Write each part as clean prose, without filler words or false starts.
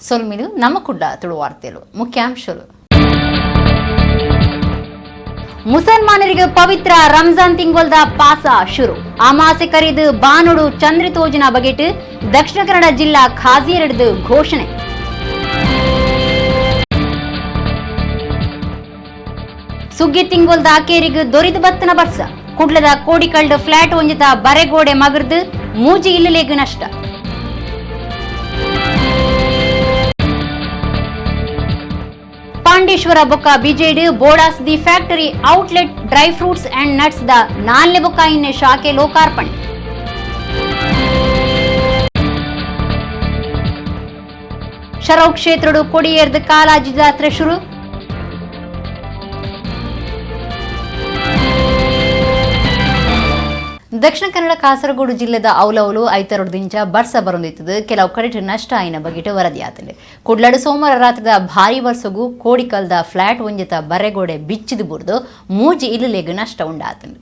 ಸೊಲ್ಮಿಲು ನಮಕುಡ್ಡ ತುಳುವಾರ್ತೆಲು ಮುಖ್ಯಾಂಶಲು. ಮುಸಲ್ಮಾನರಿಗೆ ಪವಿತ್ರ ರಂಜಾನ್ ತಿಂಗೊಲ್ದ ಪಾಸ ಶುರು. ಅಮಾಸೆ ಕರಿದು ಬಾನುಡು ಚಂದ್ರತೋಜಿನ ಬಗೆಟ್ ದಕ್ಷಿಣ ಕನ್ನಡ ಜಿಲ್ಲಾ ಖಾಜಿಯರೆಡ್ದು ಘೋಷಣೆ. ಸುಗ್ಗಿ ತಿಂಗೊಲ್ದ ಅಕೇರಿಗೆ ದೊರಿದು ಬತ್ತನ ಬರ್ಸ. ಕುಡ್ಲದ ಕೋಡಿಕಲ್ಡ್ ಫ್ಲಾಟ್ ಒಂಜಿತ ಬರೆಗೋಡೆ ಮಗರ್ದು ಮೂಜಿ ಇಲ್ಲಲೇಗು ನಷ್ಟ. ಪಾಂಡೇಶ್ವರ ಬೊಕ್ಕ ಬಿಜೆಡ್ ಬೋಡಾಸ್ the factory outlet dry fruits and nuts the ನಾಲ್ನೆ ಬೊಕ್ಕ ಇನ್ನೆ ಶಾಖೆ ಲೋಕಾರ್ಪಣೆ. ಶರವ್ ಕ್ಷೇತ್ರಡು ಕೊಡಿಯೇರ್ದು ಕಾಲಾಜಿ ಜಾತ್ರೆ ಶುರು. ದಕ್ಷಿಣ ಕನ್ನಡ ಕಾಸರಗೋಡು ಜಿಲ್ಲೆದ ಔಲೌಲು ಐತರೊಡ್ದಿಂಚ ಬರ್ಸ ಬರೊಂದಿತ್ತದು. ಕೆಲವು ಕಡೆಟ್ ನಷ್ಟ ಆಯಿನ ಬಗೆಟ್ ವರದಿಯಾತಂಡ್. ಕುಡ್ಲಡು ಸೋಮವಾರ ರಾತ್ರಿದ ಭಾರಿ ಬರ್ಸಗು ಕೋಡಿಕಲ್ದ ಫ್ಲಾಟ್ ಒಂಜಿತ ಬರೆಗೋಡೆ ಬಿಚ್ಚಿದು ಬುರ್ದು ಮೂಜಿ ಇಲ್ಲುಲೆಗ್ ನಷ್ಟ ಉಂಡಾತಂಡ್.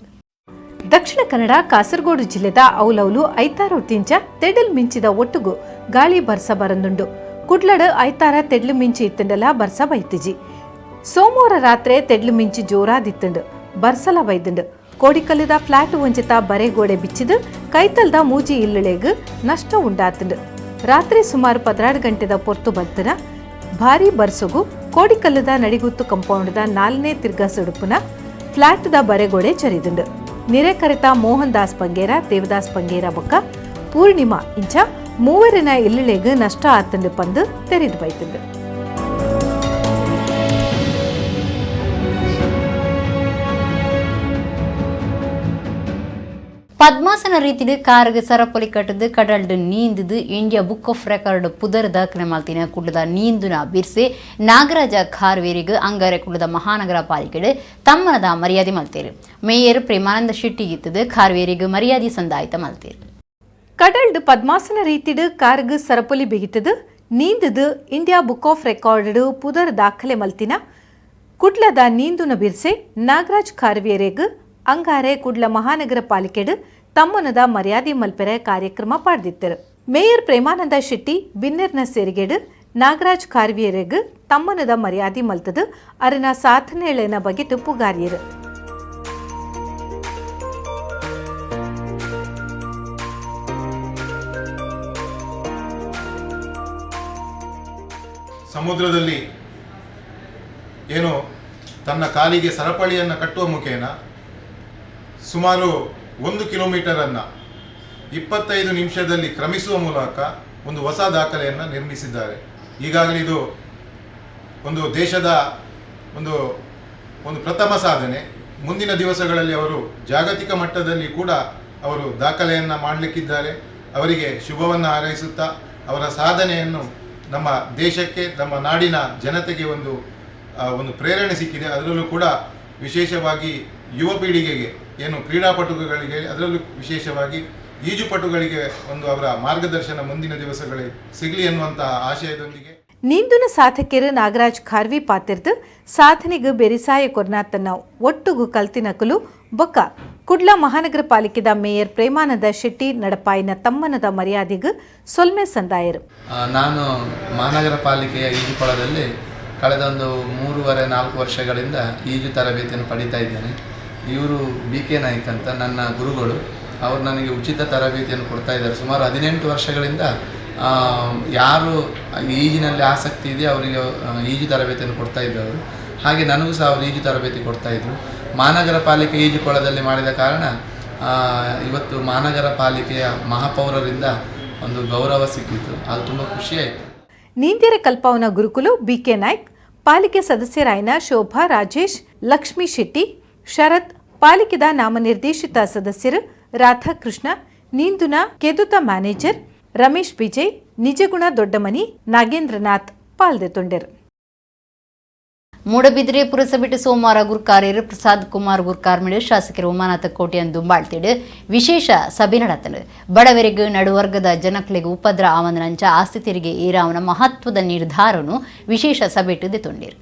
ದಕ್ಷಿಣ ಕನ್ನಡ ಕಾಸರಗೋಡು ಜಿಲ್ಲೆದ ಔಲೌಲು ಐತಾರೊಡ್ದಿಂಚ ತೆಡಲ್ ಮಿಂಚಿದ ಒಟ್ಟುಗು ಗಾಳಿ ಬರ್ಸ ಬರಂದುಂಡು. ಕುಡ್ಲಡು ಐತಾರ ತೆಡ್ಲು ಮಿಂಚಿ ಇತ್ತಂಡಲ ಬರ್ಸ ಬೈತಿಜಿ. ಸೋಮವಾರ ರಾತ್ರಿ ತೆಡ್ಲು ಮಿಂಚಿ ಜೋರಾದಿತ್ತಂಡು ಬರ್ಸಲ ಬೈದಂಡು. ಕೋಡಿಕಲ್ಲದ ಫ್ಲಾಟ್ ಒಂಜಿತ ಬರೆಗೋಡೆ ಬಿಚ್ಚಿದು ಕೈತಲ್ದ ಮೂಜಿ ಇಲ್ಲುಳೆಗ್ ನಷ್ಟ ಉಂಡಾತಂಡು. ರಾತ್ರಿ ಸುಮಾರು 12 ಗಂಟೆದ ಪೊರ್ತು ಬತ್ತನ ಭಾರಿ ಬರ್ಸಗು ಕೋಡಿಕಲ್ಲದ ನಡಿಗುತ್ತು ಕಂಪೌಂಡ್ದ ನಾಲ್ನೇ ತಿರ್ಗ ಸಡುಪುನ ಫ್ಲಾಟ್ದ ಬರೆಗೋಡೆ ಚರಿದುಂಡು. ನಿರೆಕರೆತ ಮೋಹನ್ ದಾಸ್ ಬಂಗೇರ, ದೇವದಾಸ್ ಬಂಗೇರ ಬೊಕ್ಕ ಪೂರ್ಣಿಮಾ ಇಂಚ ಮೂವರಿನ ಇಲ್ಲುಳೆಗ್ ನಷ್ಟ ಆತಂಡು ಪಂದು ತೆರಿದು ಬೈತಂಡು. ಪದ್ಮಾಸನ ರೀತಿಡು ಕಾರಿಗೆ ಸರಪೊಲಿ ಕಟ್ಟದು ಕಡಲ್ಡು ನೀಂದುದು India book of record ಪುದರ್ ದಾಖಲೆ ಮಲ್ತಿನ ಕುಡ್ಲದ ನೀಂದುನ ಬಿರ್ಸೆ ನಾಗರಾಜ ಖಾರ್ವೇರಿಗೆ ಅಂಗಾರೆ ಕುಡ್ಲದ ಮಹಾನಗರ ಪಾಲಿಕೆಡು ತಮ್ಮನದ ಮರ್ಯಾದೆ ಮಲ್ತೇರು. ಮೇಯರ್ ಪ್ರೇಮಾನಂದ ಶೆಟ್ಟಿ ಇತ್ತದು ಖಾರ್ವೇರಿಗೆ ಮರ್ಯಾದೆ ಸಂದಾಯಿತ ಮಲ್ತೇರು. ಕಡಲ್ಡು ಪದ್ಮಾಸನ ರೀತಿಡು ಕಾರ್ಗ್ ಸರಪೊಲಿ ಬಿಗಿತದು ನೀಂದುದು India book of record ಪುದರ್ ದಾಖಲೆ ಮಲ್ತಿನ ಕುಡ್ಲದ ನೀಂದುನ ಬಿರ್ಸೆ ನಾಗರಾಜ್ ಖಾರ್ವೇರೆಗ್ ಅಂಗಾರೆ ಕುಡ್ಲ ಮಹಾನಗರ ಪಾಲಿಕೆಡು ತಮ್ಮನದ ಮರ್ಯಾದೆ ಮಲ್ಪೆರೆ ಕಾರ್ಯಕ್ರಮ ಪಾಡ್ದಿತ್ತರು. ಮೇಯರ್ ಪ್ರೇಮಾನಂದ ಶೆಟ್ಟಿ ಬಿನ್ನೆರ್ನ ಸೇರಿಗೆಡು ನಾಗರಾಜ್ ಖಾರ್ವಿಯರೆಗ್ ತಮ್ಮನದ ಮರ್ಯಾದೆ ಮಲ್ತದು ಅರನ ಸಾಧನೆಳೆನ ಬಗೆಟ್ ಪುಗಾರಿಯರು. ಸಮುದ್ರದಲ್ಲಿ ಏನು ತನ್ನ ಕಾಲಿಗೆ ಸರಪಳಿಯನ್ನು ಕಟ್ಟುವ ಮುಖೇನ ಸುಮಾರು 1 ಕಿಲೋಮೀಟರನ್ನು 25 ನಿಮಿಷದಲ್ಲಿ ಕ್ರಮಿಸುವ ಮೂಲಕ ಒಂದು ಹೊಸ ದಾಖಲೆಯನ್ನು ನಿರ್ಮಿಸಿದ್ದಾರೆ. ಈಗಾಗಲೇ ಇದು ಒಂದು ದೇಶದ ಒಂದು ಒಂದು ಪ್ರಥಮ ಸಾಧನೆ. ಮುಂದಿನ ದಿವಸಗಳಲ್ಲಿ ಅವರು ಜಾಗತಿಕ ಮಟ್ಟದಲ್ಲಿ ಕೂಡ ಅವರು ದಾಖಲೆಯನ್ನು ಮಾಡಲಿಕ್ಕಿದ್ದಾರೆ. ಅವರಿಗೆ ಶುಭವನ್ನು ಹಾರೈಸುತ್ತಾ ಅವರ ಸಾಧನೆಯನ್ನು ನಮ್ಮ ದೇಶಕ್ಕೆ, ನಮ್ಮ ನಾಡಿನ ಜನತೆಗೆ ಒಂದು ಒಂದು ಪ್ರೇರಣೆ ಸಿಕ್ಕಿದೆ. ಅದರಲ್ಲೂ ಕೂಡ ವಿಶೇಷವಾಗಿ ಯುವ ಪೀಳಿಗೆಗೆ, ಏನು ಕ್ರೀಡಾಪಟುಗಳಿಗೆ, ಅದರಲ್ಲೂ ವಿಶೇಷವಾಗಿ ಈಜುಪಟುಗಳಿಗೆ ಒಂದು ಅವರ ಮಾರ್ಗದರ್ಶನ ಮುಂದಿನ ದಿವಸಗಳಲ್ಲಿ ಸಿಗಲಿ ಎನ್ನುವಂತಹ ಆಶಯದೊಂದಿಗೆ ನೀಂದುನ ಸಾಧಕಿಯರು ನಾಗರಾಜ್ ಖಾರ್ವಿ ಪಾತಿರ್ದು ಸಾಧನೆಗೆ ಬೆರಿಸಾಯ ಕೊರ್ನಾತನ್ನ ಒಟ್ಟುಗು ಕಲ್ತಿನಕಲು ಬೊಕ್ಕ ಕುಡ್ಲ ಮಹಾನಗರ ಪಾಲಿಕೆದ ಮೇಯರ್ ಪ್ರೇಮಾನಂದ ಶೆಟ್ಟಿ ನಡಪಾಯಿನ ತಮ್ಮನದ ಮರ್ಯಾದೆಗೆ ಸೊಲ್ಮೆ ಸಂದಾಯರು. ನಾನು ಮಹಾನಗರ ಪಾಲಿಕೆಯ ಈಜುಕೊಳದಲ್ಲಿ ಕಳೆದ ಒಂದು 3.5-4 ವರ್ಷಗಳಿಂದ ಈಜು ತರಬೇತಿಯನ್ನು ಪಡೀತಾ ಇದ್ದೇನೆ. ಇವರು ಬಿ ಕೆ ನಾಯ್ಕ್ ಅಂತ ನನ್ನ ಗುರುಗಳು. ಅವರು ನನಗೆ ಉಚಿತ ತರಬೇತಿಯನ್ನು ಕೊಡ್ತಾ ಇದ್ದಾರೆ. ಸುಮಾರು 18 ವರ್ಷಗಳಿಂದ ಯಾರು ಈಜಿನಲ್ಲಿ ಆಸಕ್ತಿ ಇದೆಯೋ ಅವರಿಗೆ ಈಜು ತರಬೇತಿಯನ್ನು ಕೊಡ್ತಾ ಇದ್ದವರು. ಹಾಗೆ ನನಗೂ ಸಹ ಅವರು ಈಜು ತರಬೇತಿ ಕೊಡ್ತಾಯಿದ್ರು. ಮಹಾನಗರ ಪಾಲಿಕೆ ಈಜುಕೊಳದಲ್ಲಿ ಮಾಡಿದ ಕಾರಣ ಇವತ್ತು ಮಹಾನಗರ ಪಾಲಿಕೆಯ ಮಹಾಪೌರರಿಂದ ಒಂದು ಗೌರವ ಸಿಕ್ಕಿತ್ತು. ಅದು ತುಂಬ ಖುಷಿಯಾಯಿತು. ನೀಂದ್ಯರ ಕಲ್ಪಾವನ ಗುರುಕುಲು ಬಿ ಕೆ ನಾಯ್ಕ್, ಪಾಲಿಕೆ ಸದಸ್ಯರಾಯನ ಶೋಭಾ ರಾಜೇಶ್, ಲಕ್ಷ್ಮೀ ಶೆಟ್ಟಿ, ಶರತ್, ಪಾಲಿಕೆದ ನಾಮನಿರ್ದೇಶಿತ ಸದಸ್ಯರು ರಾಧಾಕೃಷ್ಣ, ನೀಂದುನ ಕೆದುತ ಮ್ಯಾನೇಜರ್ ರಮೇಶ್ ವಿಜಯ್, ನಿಜಗುಣ ದೊಡ್ಡಮನಿ, ನಾಗೇಂದ್ರನಾಥ್ ಪಾಲ್ದೆತೊಂಡೆರು. ಮೂಡಬಿದ್ರೆ ಪುರಸಭೆಟ್ ಸೋಮವಾರ ಗುರ್ಕಾರ್ಯರು ಪ್ರಸಾದ್ ಕುಮಾರ್ ಗುರ್ಕಾರ್ಮಿಡು ಶಾಸಕರು ಉಮಾನಾಥ ಕೋಟ್ಯಾನ್ ದುಂಬಾಳ್ತಿಡು ವಿಶೇಷ ಸಭೆ ನಡತನು. ಬಡವರಿಗೆ ನಡುವರ್ಗದ ಜನಕ್ಲೆಗ್ ಉಪದ್ರ ಆವಂದನಂಚ ಆಸ್ತಿ ತೆರಿಗೆ ಏರಾವನ ಮಹತ್ವದ ನಿರ್ಧಾರನು ವಿಶೇಷ ಸಭೆಟ್ ದೆತೊಂಡಿರು.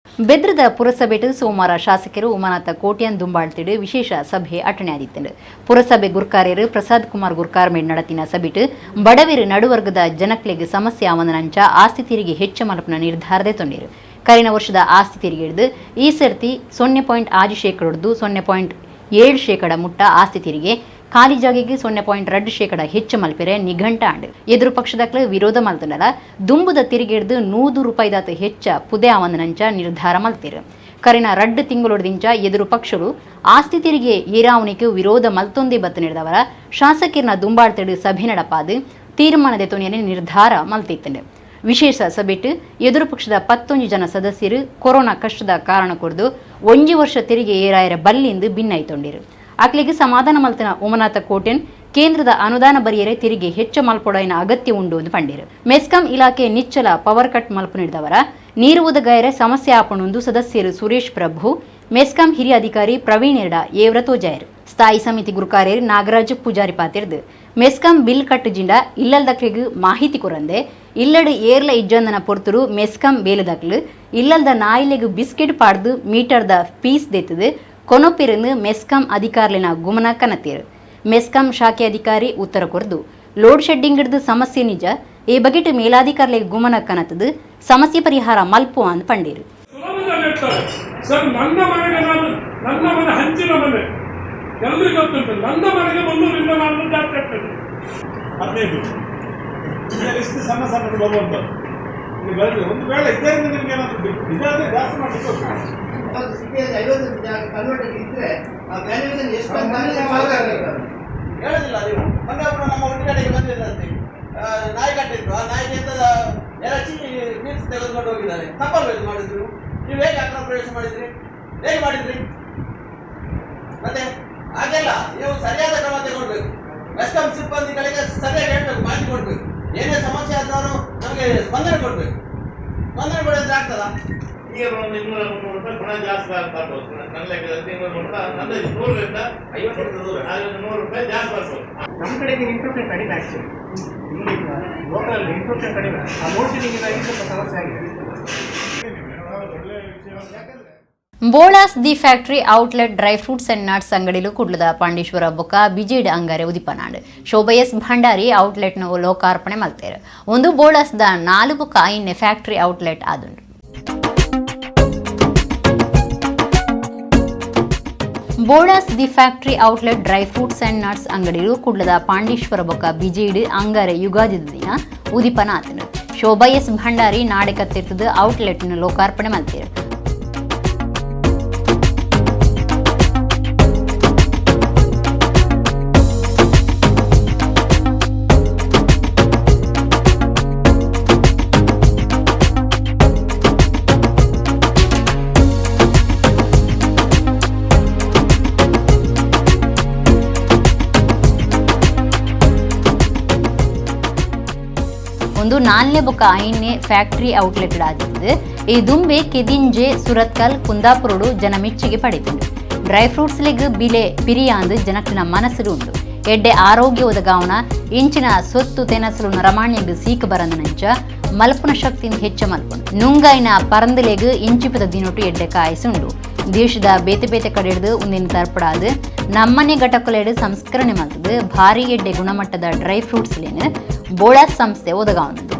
ಬೆದ್ರದ ಪುರಸಭೆಟ್ ಸೋಮವಾರ ಶಾಸಕರು ಉಮಾನಾಥ ಕೋಟ್ಯಾನ್ ದುಂಬಾಳ್ತಿಡು ವಿಶೇಷ ಸಭೆ ಅಟಣೆಯಾದಿತ್ತಂಡು. ಪುರಸಭೆ ಗುರ್ಕಾರ್ಯರು ಪ್ರಸಾದ್ ಕುಮಾರ್ ಗುರ್ಕಾರ್ ಮೇಡ್ ನಡತಿನ ಸಭೆಟ್ ಬಡವೆರು ನಡುವರ್ಗದ ಜನಕ್ಲೆಗ್ ಸಮಸ್ಯೆ ಆವಂದನಂಚ ಆಸ್ತಿ ತೆರಿಗೆ ಹೆಚ್ಚ ಮಲ್ಪುನ ನಿರ್ಧಾರದೆ ತೊಂಡೇರು. ಕರಿನ ವರ್ಷದ ಆಸ್ತಿ ತೆರಿಗೆ ಹಿಡಿದು ಈ ಸರ್ತಿ 0.6% 0.7% ಮುಟ್ಟ ಆಸ್ತಿ ತೆರಿಗೆ ಖಾಲಿ ಜಾಗೆಗೆ 0.2% ಹೆಚ್ಚು ಮಲ್ಪೆರೆ ನಿಘಂಟ ಆಂಡ್. ಎದುರು ಪಕ್ಷದಕ್ಲು ವಿರೋಧ ಮಲ್ತನಲ ದುಂಬುದ ತೆರಿಗೆ ಹಿಡಿದು 100 ರೂಪಾಯಿದಾತ ಹೆಚ್ಚ ಪುದೆ ಆವಂದನಂಚ ನಿರ್ಧಾರ ಮಲ್ತೇರು. ಕರಿನ 2 ತಿಂಗಳೊಡ್ದಿಂಚ ಎದುರು ಪಕ್ಷರು ಆಸ್ತಿ ತೆರಿಗೆ ಏರಾವಣಿಗೆ ವಿರೋಧ ಮಲ್ತೊಂದೇ ಬತ್ತು ನೀಡಿದವರ ಶಾಸಕರನ್ನ ದುಂಬಾಳ್ತೇಡು ಸಭೆ ನಡಪಾದು ತೀರ್ಮಾನದ ತೊನೆಯಲ್ಲಿ ನಿರ್ಧಾರ ಮಲ್ತಿತ್ತಂಡು. ವಿಶೇಷ ಸಭೆಟ್ ಎದುರು ಪಕ್ಷದ 11 ಜನ ಸದಸ್ಯರು ಕೊರೋನಾ ಕಷ್ಟದ ಕಾರಣ ಕೊರ್ದು 1 ವರ್ಷ ತೆರಿಗೆ ಏರಾಯರ ಬಲ್ಲಿಂದು ಭಿನ್ನಾಯ್ತೊಂಡಿರು. ಅಕ್ಲಿಗೆ ಸಮಾಧಾನ ಮಲ್ತನ ಉಮನಾಥ ಕೋಟೆನ್ ಕೇಂದ್ರದ ಅನುದಾನ ಬರಿಯರೆ ತೆರಿಗೆ ಹೆಚ್ಚು ಮಲ್ಪೊಡೈನ ಅಗತ್ಯ ಉಂಡು ಎಂದು ಪಂಡಿರು. ಮೆಸ್ಕಾಂ ಇಲಾಖೆ ನಿಚ್ಚಲ ಪವರ್ ಕಟ್ ಮಲ್ಪು ನೀಡಿದವರ ನೀರು ಒದಗಾಯರೆ ಸಮಸ್ಯೆ ಆಪಣೊಂದು ಸದಸ್ಯರು ಸುರೇಶ್ ಪ್ರಭು, ಮೆಸ್ಕಾಂ ಹಿರಿಯ ಅಧಿಕಾರಿ ಪ್ರವೀಣ್ ಎರ್ಡ ಏವ್ರ ತೋಜಾಯರು. ಸ್ಥಾಯಿ ಸಮಿತಿ ಗುರುಕಾರ್ಯರು ನಾಗರಾಜ್ ಪೂಜಾರಿ ಪಾತಿರ್ದು ಮೆಸ್ಕಾಂ ಬಿಲ್ ಕಟ್ಟುಜಿಂಡ ಇಲ್ಲಲ್ದಕ್ಲಿಗೆ ಮಾಹಿತಿ ಕೊರಂದೆ ಇಲ್ಲಡು ಏರ್ಲ ಇಜ್ಜಂದನ ಪೊರ್ತುರು ಮೆಸ್ಕಾಂ ಬೇಲದಕ್ಲು ಇಲ್ಲಲ್ದ ನಾಯಿಲೆಗ್ ಬಿಸ್ಕೆಟ್ ಪಾಡ್ದು ಮೀಟರ್ದ ಪೀಸ್ ದೆತ್ತದು ಕೊನೊಪಿರನ್ನು ಮೆಸ್ಕಾಂ ಅಧಿಕಾರಿನ ಗುಮನ ಕನತೀರು. ಮೆಸ್ಕಾಂ ಶಾಖೆ ಅಧಿಕಾರಿ ಉತ್ತರ ಕೊರ್ದು ಲೋಡ್ ಶೆಡ್ಡಿಂಗ್ ಹಿಡಿದು ಸಮಸ್ಯೆ ನಿಜ, ಈ ಬಗೆಟ್ ಮೇಲಾಧಿಕಾರಿಗಳಿಗೆ ಗುಮನ ಕನತದು ಸಮಸ್ಯೆ ಪರಿಹಾರ ಮಲ್ಪು ಅಂದ್ ಪಂಡೀರು. ಸರ್, ನನ್ನ ಮನೆಗೆ ನಾನು ನನ್ನ ಮನೆ ಹಂಚಿನ ಮನೆ ಎಲ್ರಿಗೂ ಗೊತ್ತುಂಟು. ನನ್ನ ಮನೆಗೆ 300 400 ಜಾಸ್ತಿ ಆಗ್ತದೆ. 15 ಇಷ್ಟು ಸಣ್ಣ ಸಣ್ಣದು ಬರುವಂಥದ್ದು ಇಲ್ಲಿ ಬರ್ತದೆ. ಒಂದು ವೇಳೆ ಇದರಿಂದ ನಿಮ್ಗೆ ಏನಾದರೂ ಇದಾದರೆ ಜಾಸ್ತಿ ಮಾಡಲಿಕ್ಕೆ 50 ಕನ್ವರ್ಟೆಡ್ ಇದ್ರೆ ಆ ವ್ಯಾಲ್ಯೂಯೇಷನ್ ಎಷ್ಟು ಅಂತ ಹೇಳುದಿಲ್ಲ. ನೀವು ಮೊನ್ನೆ ಒಬ್ರು ನಮ್ಮ ಒಟ್ಟಿಗೆ ಬಂದಿದ್ರಂತೆ, ನಾಯಿ ಕಟ್ಟಿದ್ರು, ಆ ನಾಯಿಗೆ ಎಂತದ ಎರಚಿ ಮೀನ್ಸ್ ತೆಗೆದುಕೊಂಡು ಹೋಗಿದ್ದಾರೆ. ತಪ್ಪಲ್ವ ಇದು ಮಾಡಿದ್ರು? ನೀವು ಹೇಗೆ ಅಕ್ರಮ ಪ್ರವೇಶ ಮಾಡಿದ್ರಿ, ಹೇಗೆ ಮಾಡಿದ್ರಿ? ಮತ್ತೆ ಹಾಗೆಲ್ಲ ನೀವು ಸರಿಯಾದ ಕ್ರಮ ತಗೊಳ್ಬೇಕು. ಮೆಸ್ಕಾಂ ಸಿಬ್ಬಂದಿಗಳಿಗೆ ಸರಿಯಾಗಿ ಹೇಳ್ಬೇಕು, ಮಾಹಿತಿ ಕೊಡ್ಬೇಕು. ಏನೇ ಸಮಸ್ಯೆ ಆದ್ರೂ ನಮಗೆ ಸ್ಪಂದನೆ ಕೊಡ್ಬೇಕು. ಸ್ಪಂದನೆ ಕೊಡಿದ್ರೆ ಆಗ್ತದಾ? ಈಗ ಒಂದು 200 300 ರೂಪಾಯಿ ಪುನಃ ಜಾಸ್ತಿ ಬರ್ಬೋದು. ನನ್ನ ಲೆಕ್ಕದಲ್ಲಿ 200 300 ಅಂದಾಜು 100ರಿಂದ 50 100 ರೂಪಾಯಿ ಜಾಸ್ತಿ ಬರ್ಬೋದು. ನಮ್ಮ ಕಡೆಗೆ ಇಂಟ್ರೂಷನ್ ಕಡಿಮೆ ಆ್ಯಕ್ಚುಲಿ, ಇಲ್ಲಿ ಲೋಕಲಲ್ಲಿ ಇಂಟ್ರೂಷನ್ ಕಡಿಮೆ. ಆ ಲೋಡ್ ಶೆಡ್ಡಿಂಗಿಂದಾಗಿ ಸ್ವಲ್ಪ ಸಮಸ್ಯೆ ಆಗಿದೆ. Bolas the factory outlet dry fruits and nuts ಅಂಗಡಿಲು ಕುಡ್ಲದ ಪಾಂಡೇಶ್ವರ ಬೊಕ್ಕ ಬಿಜೆಡ್ ಅಂಗಾರೆ ಉದಿಪನಾಡ್ ಶೋಭಾ ಎಸ್ ಭಂಡಾರಿ ಔಟ್ಲೆಟ್ನ ಲೋಕಾರ್ಪಣೆ ಮಲ್ತೇರು. ಒಂದು ಬೋಳಾಸ್ the 4 ಬೊಕ್ಕ 5 ಫ್ಯಾಕ್ಟರಿ ಔಟ್ಲೆಟ್ ಆದುಂಡು. Bolas the factory outlet dry fruits and nuts ಅಂಗಡಿಲು ಕುಡ್ಲದ ಪಾಂಡೇಶ್ವರ ಬೊಕ್ಕ ಬಿಜೆಡ್ ಅಂಗಾರೆ ಯುಗಾದಿ ದಿನ ಉದಿಪನ ಆತನು. ಶೋಭಾ ಎಸ್ ಭಂಡಾರಿ ನಾಡೆ ಕತ್ತಿರ್ತದ ಔಟ್ಲೆಟ್ನ ಲೋಕಾರ್ಪಣೆ ಮಲ್ತೇರು. ಒಂದು 4ನೇ ಬೊಕ್ಕ 5ನೇ ಫ್ಯಾಕ್ಟರಿ ಔಟ್ಲೆಟ್ ಆದಿತ್ತು. ಈ ದುಂಬೆ ಕೆದಿಂಜೆ ಸುರತ್ಕಲ್ ಕುಂದಾಪುರಡು ಜನ ಮೆಚ್ಚುಗೆ ಪಡೆದುಂಡು. ಡ್ರೈ ಫ್ರೂಟ್ಸ್ ಲೆಗ್ ಬಿಲೆ ಪಿರಿಯಾಂದು ಜನಕ್ಕಿನ ಮನಸ್ಸು ಉಂಡು. ಎಡ್ಡೆ ಆರೋಗ್ಯ ಒದಗಾವನ ಇಂಚಿನ ಸೊತ್ತು ತೆನಸಲು ನರಮಾಣ್ಯಗ್ ಸೀಕ್ ಬರಂದನಂಚ ಮಲ್ಪುನ ಶಕ್ತಿನ ಹೆಚ್ಚ ಮಲ್ಪುಂಡು. ನುಂಗಾಯಿನ ಪರಂದಲೆಗ್ ಇಂಚಿಪದ ದಿನೊಟು ಎಡ್ಡೆ ಕಾಯಿಸುಂಡು. ದೇಶದ ಬೇತೆ ಬೇತೆ ಕಡೆ ಹಿಡಿದು ಒಂದಿನ ತರ್ಪಡಾದು ನಮ್ಮನೆ ಘಟಕಲೆಡು ಸಂಸ್ಕರಣೆ ಮಾಡ್ತದೆ ಭಾರಿ ಎಡ್ಡೆ ಗುಣಮಟ್ಟದ ಡ್ರೈ ಫ್ರೂಟ್ಸ್ ಲೇನು ಬೋಳಾಸ್ ಸಂಸ್ಥೆ ಒದಗಾವನದು.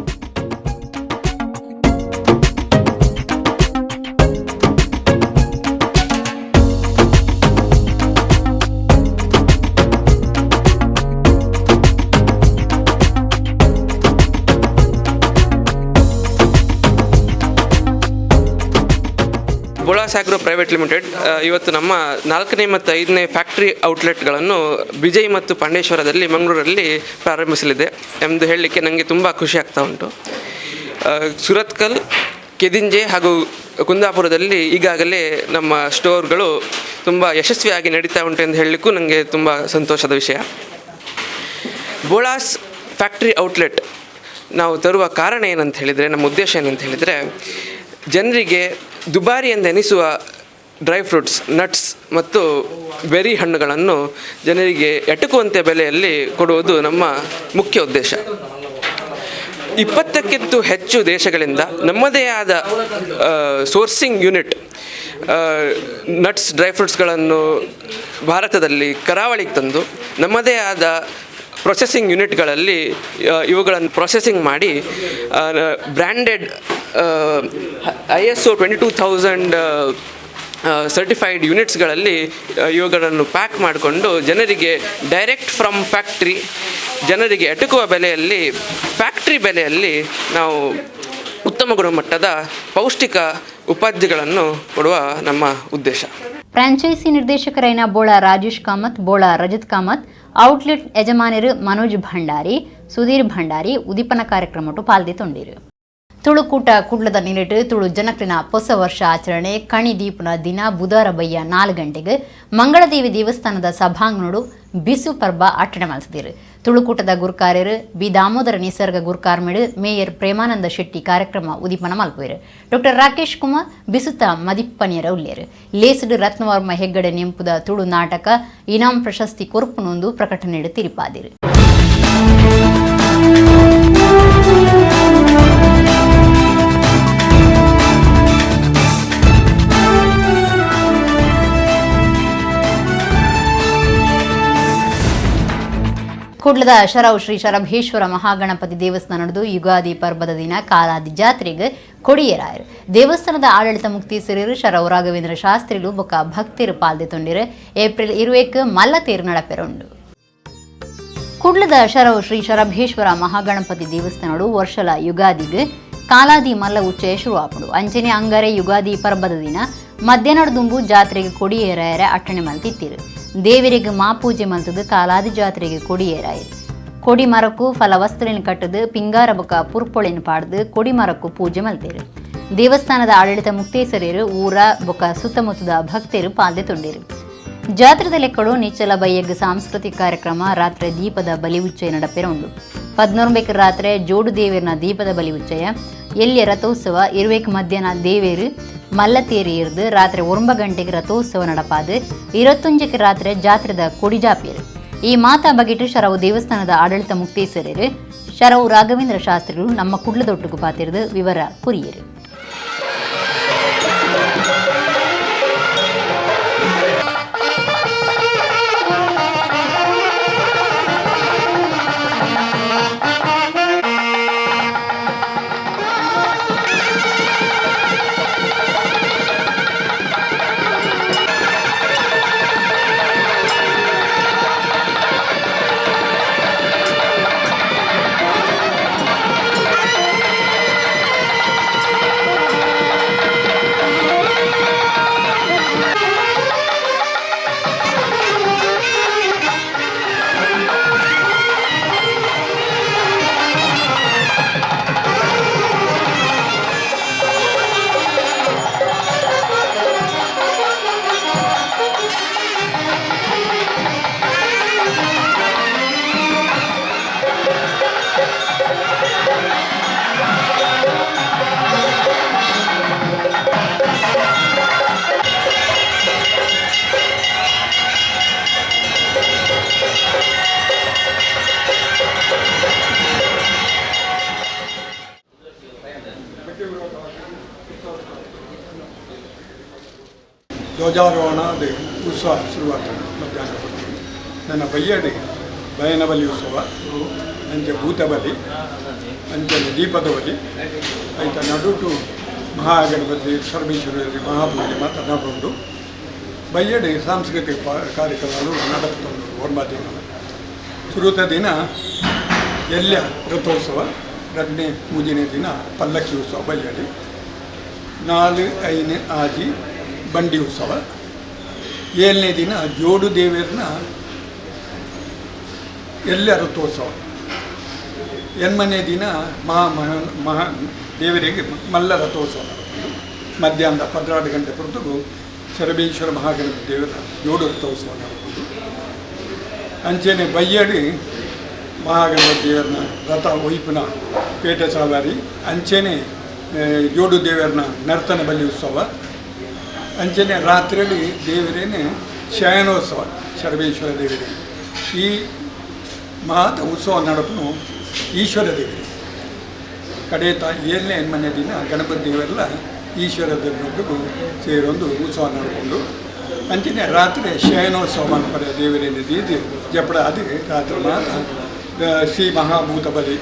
ಬೋಳಾಸ್ agro private limited ಇವತ್ತು ನಮ್ಮ 4ನೇ ಮತ್ತು 5ನೇ ಫ್ಯಾಕ್ಟ್ರಿ ಔಟ್ಲೆಟ್ಗಳನ್ನು ಬಿಜೈ ಮತ್ತು ಪಾಂಡೇಶ್ವರದಲ್ಲಿ ಮಂಗಳೂರಲ್ಲಿ ಪ್ರಾರಂಭಿಸಲಿದೆ ಎಂದು ಹೇಳಲಿಕ್ಕೆ ನನಗೆ ತುಂಬ ಖುಷಿ ಆಗ್ತಾ ಉಂಟು. ಸುರತ್ಕಲ್, ಕೆದಿಂಜೆ ಹಾಗೂ ಕುಂದಾಪುರದಲ್ಲಿ ಈಗಾಗಲೇ ನಮ್ಮ ಸ್ಟೋರ್ಗಳು ತುಂಬ ಯಶಸ್ವಿಯಾಗಿ ನಡೀತಾ ಉಂಟು ಎಂದು ಹೇಳಲಿಕ್ಕೂ ನನಗೆ ತುಂಬ ಸಂತೋಷದ ವಿಷಯ. ಬೋಳಾಸ್ ಫ್ಯಾಕ್ಟ್ರಿ ಔಟ್ಲೆಟ್ ನಾವು ತರುವ ಕಾರಣ ಏನಂತ ಹೇಳಿದರೆ, ನಮ್ಮ ಉದ್ದೇಶ ಏನಂತ ಹೇಳಿದರೆ, ಜನರಿಗೆ ದುಬಾರಿ ಎಂದೆನಿಸುವ dry fruits, nuts ಮತ್ತು ಬೆರಿ ಹಣ್ಣುಗಳನ್ನು ಜನರಿಗೆ ಎಟಕುವಂತೆ ಬೆಲೆಯಲ್ಲಿ ಕೊಡುವುದು ನಮ್ಮ ಮುಖ್ಯ ಉದ್ದೇಶ. 20ಕ್ಕಿಂತ ಹೆಚ್ಚು ದೇಶಗಳಿಂದ ನಮ್ಮದೇ ಆದ ಸೋರ್ಸಿಂಗ್ ಯೂನಿಟ್ ನಟ್ಸ್ ಡ್ರೈ ಫ್ರೂಟ್ಸ್ಗಳನ್ನು ಭಾರತದಲ್ಲಿ ಕರಾವಳಿಗೆ ತಂದು ನಮ್ಮದೇ ಆದ ಪ್ರೊಸೆಸಿಂಗ್ ಯೂನಿಟ್ಗಳಲ್ಲಿ ಇವುಗಳನ್ನು ಪ್ರೊಸೆಸಿಂಗ್ ಮಾಡಿ ಬ್ರ್ಯಾಂಡೆಡ್ ISO 22000 certified ಯೂನಿಟ್ಸ್ಗಳಲ್ಲಿ ಇವುಗಳನ್ನು ಪ್ಯಾಕ್ ಮಾಡಿಕೊಂಡು ಜನರಿಗೆ ಡೈರೆಕ್ಟ್ ಫ್ರಮ್ ಫ್ಯಾಕ್ಟ್ರಿ ಜನರಿಗೆ ಎಟುಕುವ ಬೆಲೆಯಲ್ಲಿ, ಫ್ಯಾಕ್ಟ್ರಿ ಬೆಲೆಯಲ್ಲಿ ನಾವು ಉತ್ತಮ ಗುಣಮಟ್ಟದ ಪೌಷ್ಟಿಕ ಉಪಾದ್ಯಗಳನ್ನು ಕೊಡುವ ನಮ್ಮ ಉದ್ದೇಶ. ಫ್ರಾಂಚೈಸಿ ನಿರ್ದೇಶಕರೈನ ಬೋಳ ರಾಜೇಶ್ ಕಾಮತ್, ಬೋಳ ರಜತ್ ಕಾಮತ್, ಔಟ್ಲೆಟ್ ಯಜಮಾನರು ಮನೋಜ್ ಭಂಡಾರಿ, ಸುಧೀರ್ ಭಂಡಾರಿ ಉದೀಪನ ಕಾರ್ಯಕ್ರಮಟು ಪಾಲ್ದಿ ತೊಂಡಿರು. ತುಳುಕೂಟ ಕುಡ್ಲದ ನಿಲೆಟ್ ತುಳು ಜನಕ್ಲಿನ ಹೊಸ ವರ್ಷ ಆಚರಣೆ ಕಣಿ ದೀಪನ ದಿನ ಬುಧವಾರ ಬಯ್ಯ 4 ಗಂಟೆಗೆ ಮಂಗಳದೇವಿ ದೇವಸ್ಥಾನದ ಸಭಾಂಗಣಡು ಬಿಸು ಪರ್ಬ ಆಚರಣೆ ಮಲ್ಸಿದಿರು. ತುಳುಕೂಟದ ಗುರ್ಕಾರ್ಯರು ಬಿ ದಾಮೋದರ ನಿಸರ್ಗ ಗುರ್ಕಾರ್ಮೇಡು ಮೇಯರ್ ಪ್ರೇಮಾನಂದ ಶೆಟ್ಟಿ ಕಾರ್ಯಕ್ರಮ ಉದೀಪನ ಮಲ್ಪುವೆರು. ಡಾಕ್ಟರ್ ರಾಕೇಶ್ ಕುಮಾರ್ ಬಿಸುತ ಮದಿಪ್ಪನಿಯರ ಉಲ್ಲೇರು. ಲೇಸುಡು ರತ್ನವರ್ಮ ಹೆಗ್ಗಡೆ ನೆಂಪುದ ತುಳು ನಾಟಕ ಇನಾಂ ಪ್ರಶಸ್ತಿ ಕೊರ್ಪುನೊಂದು ಪ್ರಕಟಣೆ ತಿರಿಪಾದಿರು. ಕುಡ್ಲದ ಶರವ್ ಶ್ರೀ ಶರಭೇಶ್ವರ ಮಹಾಗಣಪತಿ ದೇವಸ್ಥಾನದ ಯುಗಾದಿ ಪರ್ವದ ದಿನ ಕಾಲಾದಿ ಜಾತ್ರೆಗೆ ಕೊಡಿಯೇರಾಯರು. ದೇವಸ್ಥಾನದ ಆಡಳಿತ ಮುಕ್ತೇಸರರು ಶರವ್ ರಾಘವೇಂದ್ರ ಶಾಸ್ತ್ರಿಲು ಬೊಕ್ಕ ಭಕ್ತರು ಪಾಲ್ದೆ ತೊಂಡಿರು. ಏಪ್ರಿಲ್ 20 ಮಲ್ಲ ತೇರು ನಡಪೆರುಂಡು. ಕುಡ್ಲದ ಶರವ್ ಶ್ರೀ ಶರಭೇಶ್ವರ ಮಹಾಗಣಪತಿ ದೇವಸ್ಥಾನಡು ವರ್ಷಲ ಯುಗಾದಿಗೆ ಕಾಲಾದಿ ಮಲ್ಲ ಉಚ್ಚಯ ಶುರುವಾಪುಂಡು. ಅಂಚನೆ ಅಂಗಾರೆ ಯುಗಾದಿ ಪರ್ವದ ದಿನ ಮಧ್ಯಾಹ್ನದ ಜಾತ್ರೆಗೆ ಕೊಡಿಯೇರಾಯರ ಅಟ್ಟಣೆ ಮಲ್ತಿತ್ತಿರು. ದೇವರಿಗೆ ಮಾಪೂಜೆ ಮಲ್ತದು ಕಾಲಾದಿ ಜಾತ್ರೆಗೆ ಕೊಡಿಯೇರಾಯರು. ಕೊಡಿ ಮರಕ್ಕೂ ಫಲವಸ್ತ್ರನ ಕಟ್ಟದು ಪಿಂಗಾರ ಬೊಕ್ಕ ಪುರ್ಪೊಳೆನ ಪಾಡ್ದು ಕೊಡಿ ಮರಕ್ಕೂ ಪೂಜೆ ಮಲ್ತೇರು. ದೇವಸ್ಥಾನದ ಆಡಳಿತ ಮುಕ್ತೇಸರೇರು ಊರ ಬೊಕ್ಕ ಸುತ್ತಮುತ್ತದ ಭಕ್ತರು ಪಾಲ್ದೆ ತೊಂಡಿರು. ಜಾತ್ರೆದ ಲೆಕ್ಕಡು ನಿಚ್ಚಲ ಬಯ್ಯಗ್ ಸಾಂಸ್ಕೃತಿಕ ಕಾರ್ಯಕ್ರಮ ರಾತ್ರಿ ದೀಪದ ಬಲಿ ಉಚ್ಚಯ ನಡಪೆರುಂಡು. 11 ರಾತ್ರಿ ಜೋಡು ದೇವೇರ್ನ ದೀಪದ ಬಲಿ ಉಚ್ಚಯ, ಎಲ್ಲಿಯ ರಥೋತ್ಸವ 20 ಮಧ್ಯಾಹ್ನ ದೇವೇರು ಮಲ್ಲತೇರಿ ಇರ್ದು ರಾತ್ರಿ 9 ಗಂಟೆಗೆ ರಥೋತ್ಸವ ನಡಪಾದು 21 ರಾತ್ರಿ ಜಾತ್ರೆದ ಕೊಡಿಜಾಪೇರು. ಈ ಮಾತಾ ಬಗೆಟು ಶರವು ದೇವಸ್ಥಾನದ ಆಡಳಿತ ಮುಕ್ತೇಸರರು ಶರವು ರಾಘವೇಂದ್ರ ಶಾಸ್ತ್ರಿಗಳು ನಮ್ಮ ಕುಡ್ಲದೊಟ್ಟುಗು ಪಾತಿರಿದು ವಿವರ ಕುರಿಯರು. ಧ್ವಜಾರೋಹಣ ಅದು ಉತ್ಸವ ಶುರುವಾಗ್ತದೆ ಮಧ್ಯಾಹ್ನ. ನನ್ನ ಬಯ್ಯಡೆ ಬಯನ ಬಲಿ ಉತ್ಸವ, ಅಂಚೆ ಭೂತ ಬಲಿ, ಅಂಚೆ ದೀಪದ ಬಲಿ, ಆಯ್ತ ನಡುಟು ಮಹಾಗಣಪತಿ ಸರ್ವೇಶ್ವರರಿಗೆ ಮಹಾಪೂಜೆ ಮತ್ತು ನಡುಂಡು. ಬಯ್ಯಡೆ ಸಾಂಸ್ಕೃತಿಕ ಕಾರ್ಯಕ್ರಮಗಳು ನಡಪುತ್ತುಂಡು. 9 ದಿನ ಶುರುತ ದಿನ ಎಲ್ಲ ರಥೋತ್ಸವ, 2ನೇ 3ನೇ ದಿನ ಪಲ್ಲಕ್ಕಿ ಉತ್ಸವ ಬಯ್ಯಡೆ, 4, 5, 6 ಬಂಡಿ ಉತ್ಸವ, 7ನೇ ದಿನ ಜೋಡು ದೇವರನ್ನ ಎಲ್ಲ ರಥೋತ್ಸವ, 8ನೇ ದಿನ ಮಹಾ ಮಹಾ ದೇವರಿಗೆ ಮಲ್ಲ ರಥೋತ್ಸವ ನಡಪುಂಡು. ಮಧ್ಯಾಹ್ನದ 12 ಗಂಟೆ ಹೊರತುಗು ಶರಬೇಶ್ವರ ಮಹಾಗಣಪತಿ ದೇವರ ಜೋಡು ರಥೋತ್ಸವ ನಡಪುಂಡು. ಅಂಚೆನೆ ಬಯ್ಯಡಿ ಮಹಾಗಣಪತಿ ದೇವರನ್ನ ರಥ ಒಯ್ಪುನ ಪೇಟೆ ಸವಾರಿ, ಅಂಚೆನೆ ಜೋಡು ದೇವರನ್ನ ನರ್ತನ ಬಲಿ ಉತ್ಸವ, ಅಂಚೆನೆ ರಾತ್ರಿಯಲ್ಲಿ ದೇವರೇನೆ ಶಯನೋತ್ಸವ ಶರಬೇಶ್ವರ ದೇವರಿಗೆ. ಈ ಮಹತ್ ಉತ್ಸವ ನಡಪನು ಈಶ್ವರ ದೇವರಿಗೆ. ಕಡೇತ 7ನೇ 8ನೇ ದಿನ ಗಣಪತಿ ದೇವರೆಲ್ಲ ಈಶ್ವರ ದೇವರೊಟ್ಟಿಗೂ ಸೇರೊಂದು ಉತ್ಸವ ನಡ್ಕೊಂಡು ಅಂಚಿನ ರಾತ್ರಿ ಶಯನೋತ್ಸವ ಮಲ್ಪರೆ ದೇವರಿಂದ ದೀದಿ ಜಪಡ ಅದು ರಾತ್ರಿ ಮಾತ ಶ್ರೀ ಮಹಾಭೂತ ಬಲಿ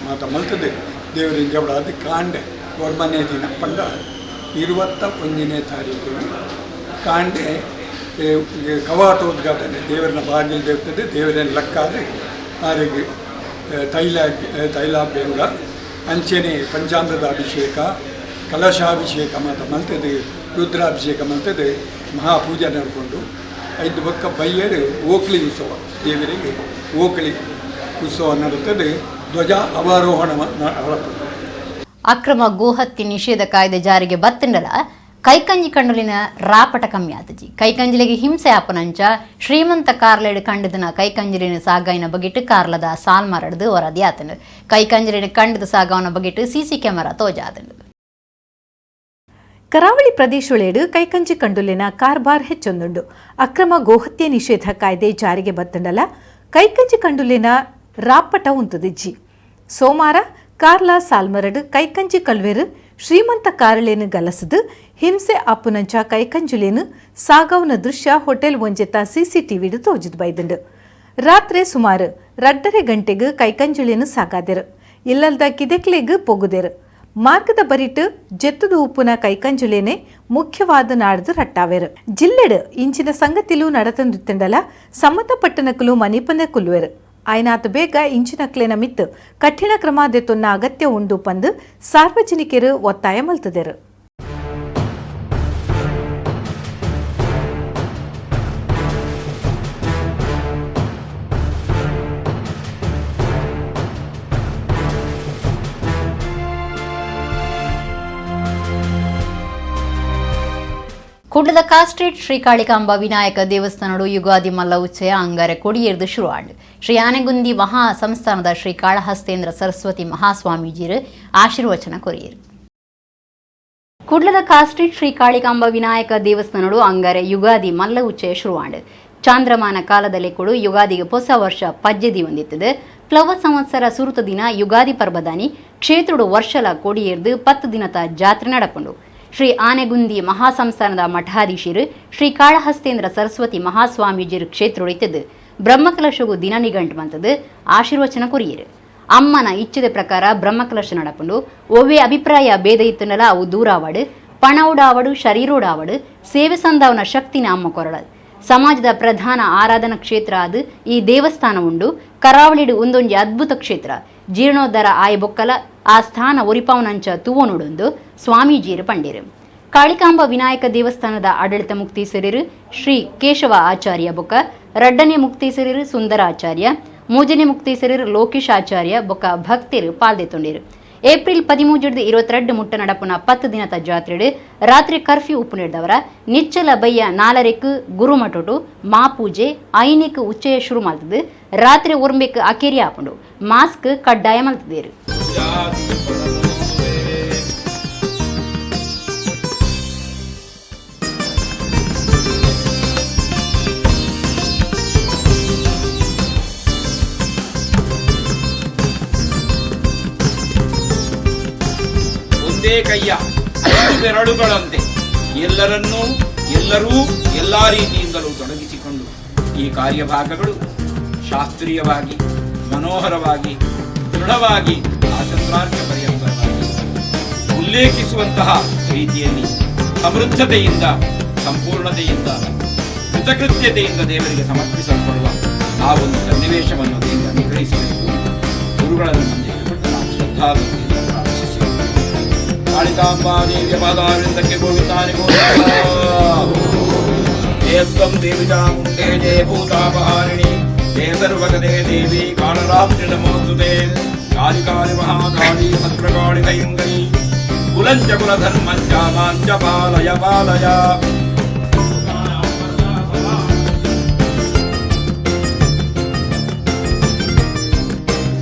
ಮಾತ ಮಲ್ತದೆ ದೇವರಿನ ಜಪಡ ಅದು ಕಾಂಡೆ 9ನೇ ದಿನ ಪಂಡ 21ನೇ ತಾರೀಕು ಕಾಂಡೆ ಕವಾಟೋದ್ಘಾಟನೆ ದೇವರನ್ನ ಬಾಗಿಲು ದೇವ್ತದೆ ದೇವರನ್ನ ಲಕ್ಕಾದ್ರೆ ಆರಿಗೆ ತೈಲಾಭ್ಯಂಗ ಅಂಚೆನೆ ಪಂಚಾಮೃತ ಅಭಿಷೇಕ ಕಲಶಾಭಿಷೇಕ ಮಾತ ಮಲ್ತದೆ ರುದ್ರಾಭಿಷೇಕ ಮಲ್ತದೆ ಮಹಾಪೂಜೆ ನಡ್ಕೊಂಡು 5 ಬಕ್ಕ ಬೈಯರು ಓಕ್ಲಿ ಉತ್ಸವ ದೇವರಿಗೆ ಓಕ್ಲಿ ಉತ್ಸವ ನಡುತ್ತದೆ ಧ್ವಜ ಅವರೋಹಣ. ಅಕ್ರಮ ಗೋಹತ್ಯೆ ನಿಷೇಧ ಕಾಯ್ದೆ ಜಾರಿಗೆ ಬತ್ತಂಡಲ ಕೈಕಂಜಿ ಕಂಡಲಿನ ರಾಪಟ ಕಮ್ಮಿ ಆತಜಿ ಕೈಕಂಜಿಲಿಗೆ ಹಿಂಸೆ ಆಪನಂಚ ಶ್ರೀಮಂತ ಕಾರ್ಲೇಡು ಕಂಡದನ ಕೈಕಂಜಲಿನ ಸಾಗಾಯಿನ ಬಗೆಟ್ಟು ಕಾರ್ಲದ ಸಾಲ್ಮಾರಡ್ದು ವರದಿ ಆತನು ಕೈಕಂಜಲಿನ ಕಂಡದ ಸಾಗಾವನ ಬಗೆಟ್ಟು ಸಿಸಿ ಕ್ಯಾಮರಾ ತೋಜಾತನು. ಕರಾವಳಿ ಪ್ರದೇಶೊಳೆಡು ಕೈಕಂಜಿ ಕಂಡುಲಿನ ಕಾರ್ಬಾರ್ ಹೆಚ್ಚೊಂದುಂಡು. ಅಕ್ರಮ ಗೋಹತ್ಯೆ ನಿಷೇಧ ಕಾಯ್ದೆ ಜಾರಿಗೆ ಬತ್ತಂಡಲ ಕೈಕಂಜಿ ಕಂಡುಲಿನ ರಾಪಟ ಉಂತದಿಜ್ಜಿ. ಸೋಮಾರ ಕಾರ್ಲ ಸಾಲ್ಮರಡು ಕೈಕಂಜಿ ಕಲ್ವೇರು ಶ್ರೀಮಂತ ಕಾರಳೇನು ಗಲಸದು ಹಿಂಸೆ ಅಪ್ಪುನಂಚ ಕೈಕಂಜುಲೇನು ಸಾಗವನ ದೃಶ್ಯ ಹೋಟೆಲ್ ಒಂಜೆತ ಸಿಸಿಟಿವಿಡು ತೋಜಿದ್ ಬೈದಂಡು. ರಾತ್ರಿ ಸುಮಾರು 2:30 ಗಂಟೆಗೆ ಕೈಕಂಜುಲೇನು ಸಾಗಾದೆರು ಇಲ್ಲಲ್ದ ಕಿದೆಕ್ಲೆಗ್ ಪೊಗುದೆರು. ಮಾರ್ಗದ ಬರಿಟು ಜೆತ್ತದ ಉಪ್ಪುನ ಕೈಕಂಜುಲೇನೆ ಮುಖ್ಯವಾದ ನಾಡ್ದು ರಟ್ಟಾವೆರು. ಜಿಲ್ಲೆಡು ಇಂಚಿನ ಸಂಗತಿಲು ನಡತಂದುತ್ತಂಡಲ ಸಮ್ಮತಪಟ್ಟನಕಲು ಮನಿಪಂದೆ ಕುಲ್ವೆರು. ಆಯ್ನಾತ್ ಬೇಗ ಇಂಚಿನಕ್ಲೇನ ಮಿತ್ತು ಕಠಿಣ ಕ್ರಮ ದೆತ್ತೊನ್ನ ಅಗತ್ಯ ಉಂಡು ಪಂದು ಸಾರ್ವಜನಿಕರು ಒತ್ತಾಯ ಮಲ್ತದೆರು. ಕುಡ್ಲದ ಕಾಸ್ಟ್ರೀಟ್ ಶ್ರೀ ಕಾಳಿಕಾಂಬ ವಿನಾಯಕ ದೇವಸ್ಥಾನಡು ಯುಗಾದಿ ಮಲ್ಲ ಉಚ್ಚಯ ಅಂಗಾರೆ ಕೊಡಿಯೇರ್ದು ಶುರುವಾಂಡು. ಶ್ರೀ ಆನೆಗುಂದಿ ಮಹಾ ಸಂಸ್ಥಾನದ ಶ್ರೀ ಕಾಳಹಸ್ತೇಂದ್ರ ಸರಸ್ವತಿ ಮಹಾಸ್ವಾಮೀಜಿರು ಆಶೀರ್ವಚನ ಕೊರಿಯರು. ಕುಡ್ಲದ ಕಾಸ್ಟ್ರೀಟ್ ಶ್ರೀ ಕಾಳಿಕಾಂಬ ವಿನಾಯಕ ದೇವಸ್ಥಾನಡು ಅಂಗಾರೆ ಯುಗಾದಿ ಮಲ್ಲ ಉಚ್ಚಯ ಶುರುವಾಂಡು. ಚಾಂದ್ರಮಾನ ಕಾಲದಲ್ಲಿ ಕೂಡ ಯುಗಾದಿಗೆ ಹೊಸ ವರ್ಷ ಪಜ್ಜೆದಿ ಹೊಂದಿತ್ತದೆ. ಪ್ಲವ ಸಂವತ್ಸರ ಸುರುತ ದಿನ ಯುಗಾದಿ ಪರ್ಬದಾನಿ ಕ್ಷೇತ್ರಡು ವರ್ಷಲ ಕೊಡಿಯೇರ್ದು 10 ದಿನದ ಜಾತ್ರೆ ನಡಪುಂಡು. ಶ್ರೀ ಆನೆಗುಂದಿ ಮಹಾಸಂಸ್ಥಾನದ ಮಠಾಧೀಶರು ಶ್ರೀ ಕಾಳಹಸ್ತೇಂದ್ರ ಸರಸ್ವತಿ ಮಹಾಸ್ವಾಮೀಜಿರು ಕ್ಷೇತ್ರೊಳಿತದ್ದು ಬ್ರಹ್ಮಕಲಶಗೂ ದಿನ ನಿಘಂಟು ಬಂತದ್ದು ಆಶೀರ್ವಚನ ಕೊರಿಯರು. ಅಮ್ಮನ ಇಚ್ಛದ ಪ್ರಕಾರ ಬ್ರಹ್ಮಕಲಶ ನಡಪುಂಡು. ಒವ್ವೇ ಅಭಿಪ್ರಾಯ ಭೇದ ಇತ್ತನಲ ಅವು ದೂರಾವಡು ಪಣವುಡಾವಡು ಶರೀರೋಡಾವಡು ಸೇವೆ ಸಂದಾವನ ಶಕ್ತಿನ ಅಮ್ಮ ಕೊರಳ. ಸಮಾಜದ ಪ್ರಧಾನ ಆರಾಧನಾ ಕ್ಷೇತ್ರ ಅದು ಈ ದೇವಸ್ಥಾನ ಉಂಡು. ಕರಾವಳಿಡು ಒಂದೊಂಜಿ ಅದ್ಭುತ ಕ್ಷೇತ್ರ. ಜೀರ್ಣೋದ್ಧಾರ ಆಯ ಬೊಕ್ಕಲ ಆ ಸ್ಥಾನ ಒರಿಪಾವನಂಚ ತೂವನುಡೊಂದು ಸ್ವಾಮೀಜಿಯರು ಪಂಡೇರು. ಕಾಳಿಕಾಂಬ ವಿನಾಯಕ ದೇವಸ್ಥಾನದ ಆಡಳಿತ ಮುಕ್ತೀಸರಿರು ಶ್ರೀ ಕೇಶವ ಆಚಾರ್ಯ ಬೊಕ್ಕ, ರಡ್ಡನೇ ಮುಕ್ತೀಸರಿರು ಸುಂದರ ಆಚಾರ್ಯ, ಮೂಜನೇ ಮುಕ್ತೀಸರಿರು ಲೋಕೇಶ್ ಆಚಾರ್ಯ ಬೊಕ್ಕ ಭಕ್ತರು ಪಾಲ್ದೆತ್ತೊಂಡಿರು. ಏಪ್ರಿಲ್ 13 22 ಮುಟ್ಟ ನಡಪುನ 10 ದಿನದ ಜಾತ್ರೆಡು ರಾತ್ರಿ ಕರ್ಫ್ಯೂ ಉಪ್ಪು ನೀಡಿದವರ ನಿಚ್ಚಲ ಬಯ್ಯ 4ಕ್ಕೆ ಗುರುಮಠೋಟು ಮಾಪೂಜೆ 5ಕ್ಕೆ ಉಚ್ಚಯ ಶುರು ಮಾಡ್ತದೆ. ರಾತ್ರಿ 9ಕ್ಕೆ ಅಕೇರಿ ಆಪುಂಡು. ಮಾಸ್ಕ್ ಕಡ್ಡಾಯ ಮಲ್ತದೇರು. ಒಂದೇ ಕೈಯ 5 ಬೆರಳುಗಳಂತೆ ಎಲ್ಲರನ್ನೂ ಎಲ್ಲರೂ ಎಲ್ಲ ರೀತಿಯಿಂದಲೂ ತೊಡಗಿಸಿಕೊಂಡು ಈ ಕಾರ್ಯಭಾಗಗಳು ಶಾಸ್ತ್ರೀಯವಾಗಿ ಮನೋಹರವಾಗಿ ದೃಢವಾಗಿ ಆಚಂದ್ರಾರ್ಘ ಪರ್ಯಂತರವಾಗಿ ಉಲ್ಲೇಖಿಸುವಂತಹ ರೀತಿಯಲ್ಲಿ ಸಮೃದ್ಧತೆಯಿಂದ ಸಂಪೂರ್ಣತೆಯಿಂದ ಕೃತಕೃತ್ಯತೆಯಿಂದ ದೇವರಿಗೆ ಸಮರ್ಪಿಸಲ್ಪಡುವ ಆ ಒಂದು ಸನ್ನಿವೇಶವನ್ನು ದೇವರು ಅನುಗ್ರಹಿಸಬೇಕು. ಗುರುಗಳನ್ನು ಮುಂದಿಟ್ಟುಕೊಂಡು ನಾವು ಶ್ರದ್ಧಾಭಕ್ತಿಯಿಂದ ಪ್ರಾರ್ಥಿಸಿ ಕಾಳಿಕಾಂಬಾ ದೇವಿಯ ಪಾದಾರವಿಂದಕ್ಕೆ ಗೋವಿಂದಾನಿ ಗೋವಿಂದ. ಜಯತ್ವಂ ದೇವಿ ಚಾಮುಂಡೇ ಜಯ ಭೂತಾಪಹಾರಿಣಿ ಜಯ ಸರ್ವಗದೆ ದೇವಿ ಕಾಳರಾತ್ರಿ ನಮೋಸ್ತುತೆ. ಕಾಳಿ ಕಾಳಿ ಮಹಾಕಾಳಿ ಭದ್ರಕಾಳಿ ಭಯಂಕರಿ ಕುಲಂಚ ಕುಲಧರ್ಮಂಚ ಮಾಂಚ ಪಾಲಯ ಪಾಲಯ.